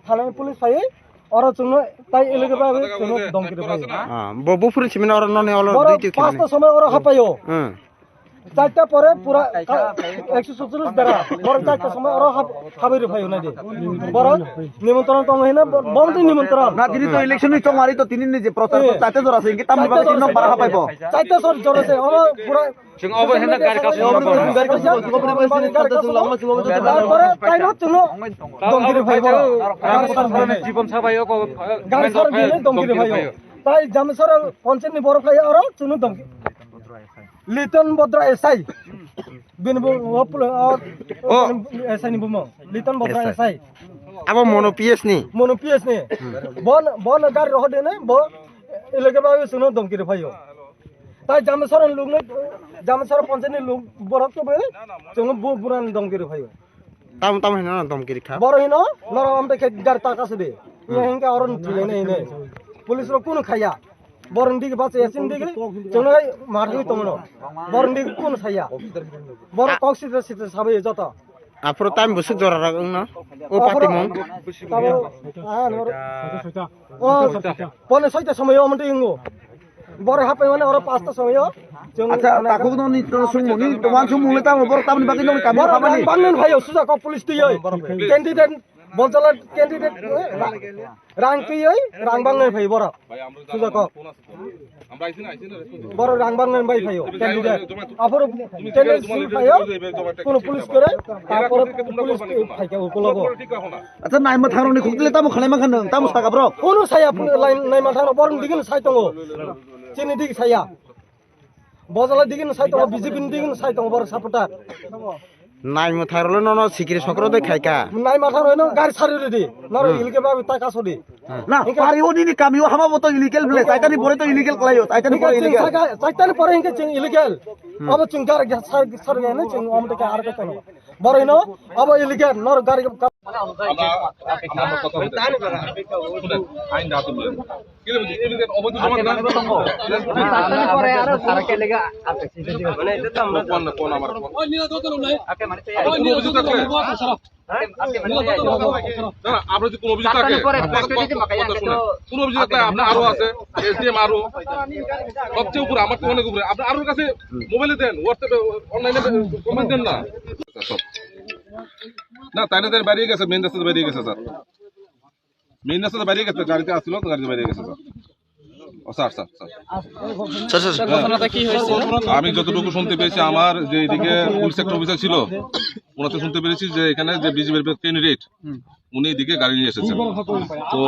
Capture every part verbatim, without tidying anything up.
Thana police phai, oro chwngno tai elege ba chwngno domkiri phai. Ah, bo bufuri simina oro noni olo borok duty pasta somoi oro hapayo. Hmm. Chaita pore pura ekso sutchallis dara. Borok chaita somoi oro hap-, habai rw phaio nai de. Borok nimontron tong hina bo-, bomti nimontron. Na, tini to election ni chongmari to tini ni je prochar to chaita jora se, inke tamni chaita jora se. Bara hapai bo. Chaita sor jora se, oro pura Chwng obo hwnna gari kasu. Gari kasu. Tarpore taino chwngno domkiri phai borok. Gari sar bini. Jibon sabai o ko. Gari sar bini domkiri phai o. Tai Jamsara panchayat ni borok phai oro chwngno domkiri. Liton Bodra S I. Bini bo, o, o, o, S I ni bumung. Liton Bodra S I. Abo mono P S ni? Mono P S ni. Bon, bon gari rohor dene, bo, elege ba chwngno domkiri phai o. Tai Jamsara lugno, Jamsara panchayat ni lug borok to bai, chwngno bo buran domkiri phai o. Tam, tam hino domkiri kha. Boro hino, noro amte khe gari taka sidi. Iya hingke oro thilene hine. Police rok kunu khaya. Borok digi bacha yasin digi, chongnai mathai tongno. Borok digi kun saya. Borok kok sitra sitra sabai joto. Aphuru time busuk jora rok wngno. O patimung. Tamo, ah, nor-, o, pone soita somoi o mante ingo. Borok hapai mane oro pasta somoi o. Acha, takhuk no ni to sung muni, to wan sung muni tamo borok tamni bagwi nong kami borok khamani. Bangnen bhayo suja kok police tiyoi. Candidate Bojala candidate, eh, ra-, rang twiwi, rang bangnai phai borok. Suja kok. Borok rang bangnai bai phaio, candidate. Aphuru candidate sul phaio, kuno police kore, tarpore police phaikha ukulogo. Acha, naima thangrokni khukdile tamo khlai mankha nwng, tamo saka bro? Kuno saya phu-, lai-, naima thangrok borok digini sai tongo. Chini digi saya. Bojala digini sai tongo, B J P ni digini sai tongo, borok supporter. Naimwthai rokle nono sikiri sokro de khaika. Naima thang roi no gari sari redi. Naro illegal babe ta kaso di. Na, pari o nini kami o hama bo to illegal ble, taitani pore to illegal khlaio, taitani pore illegal. Taitani pore hingke chwng illegal. Abo chwng gari sar sar gane chwng om de ka ar ka tono. Boroi no abo illegal, nor gari ka- আমরা, আমরা কথা বলতে চাই। শুনেন, আইন রাখতে বলে। কি বলছি? এই যে অবৈধ জমা দেন। তার পরে আরো তারা কে লেগে আর কোন, কোন আমার কোন? আপনি কোনো অভিযোগ থাকলে, না, না, আপনার যদি কোনো অভিযোগ থাকে, কথা শুনেন। কোনো অভিযোগ থাকলে আপনার আরো আছে, এসডিএম আরো, সবচেয়ে উপরে, আমার তো অনেক উপরে। আপনি আরোর কাছে মোবাইলে দেন, হোয়াটসঅ্যাপে, অনলাইনে কমেন্ট দেন না। না, তাই না, তাই বেরিয়ে গেছে, মেইন রাস্তা দিয়ে বেরিয়ে গেছে, স্যার। মেইন রাস্তা দিয়ে বেরিয়ে গেছে, গাড়িতে আসছিল তো, গাড়িতে বেরিয়ে গেছে, স্যার। ও, sir, sir, sir. Sir, sir. হ্যাঁ। ঘটনাটা কি হয়েছিল? আমি যতটুকু শুনতে পেয়েছি, আমার যে এদিকে পুলিশ একটা অফিসার ছিল, ওনাতে শুনতে পেরেছি যে এখানে যে বিজেপির ক্যান্ডিডেট, উনি এদিকে গাড়ি নিয়ে এসেছেন। তো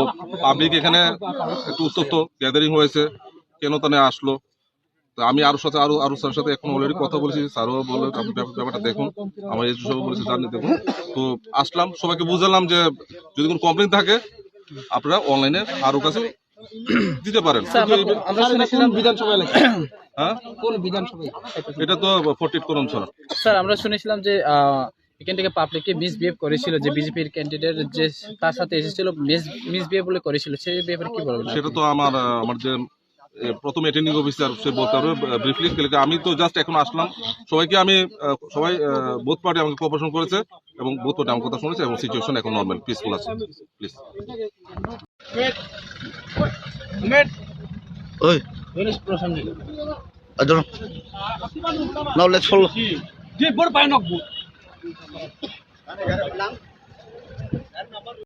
পাবলিক এখানে একটু উত্তপ্ত, গ্যাদারিং হয়েছে, কেন তারা আসলো, তো আমি আরোর সাথে, আরো, আরো স্যারের সাথে এখন অলরেডি কথা বলেছি, স্যারও বলে, "আপনি ব্যাপ-, ব্যাপারটা দেখুন।" আমার এসডিও সাহেব বলেছে, "জানি দেখুন।" তো আসলাম, সবাইকে বুঝালাম যে যদি কোনো কমপ্লেন থাকে, আপনারা অনলাইনে আরোর কাছে দিতে পারেন। স্যার, কিন্তু আমরা, এই আমরা স্যার, এটা শুনেছিলাম কোন বিধানসভা এলাকা? হ্যাঁ? কোন বিধানসভা? এটা তো ফর্টি এইট করমছড়া। স্যার, আমরা শুনেছিলাম যে, আহ, এখান থেকে পাবলিকে মিসবিহেভ করেছিল, যে বিজেপির ক্যান্ডিডেট যে তার সাথে এসেছিল, মিস-, মিসবিহেভ বলে করেছিল, সেই ব্যাপারে কি বলবেন সেটা আপনি? তো আমার, আহ, আমার যে এ, প্রথম রিটার্নিং অফিসার সে বলতে পারবে, আহ, ব্রিফলি। কালকে আমি তো জাস্ট এখন আসলাম, সবাইকে আমি, আহ, সবাই, আহ, বোথ পার্টি আমাকে কোঅপারেশন করেছে এবং বোথ পার্টি আমার কথা শুনেছে এবং সিচুয়েশন এখন নরমাল, পিসফুল আছে। প্লিজ। ওই। আদর। Now let's follow.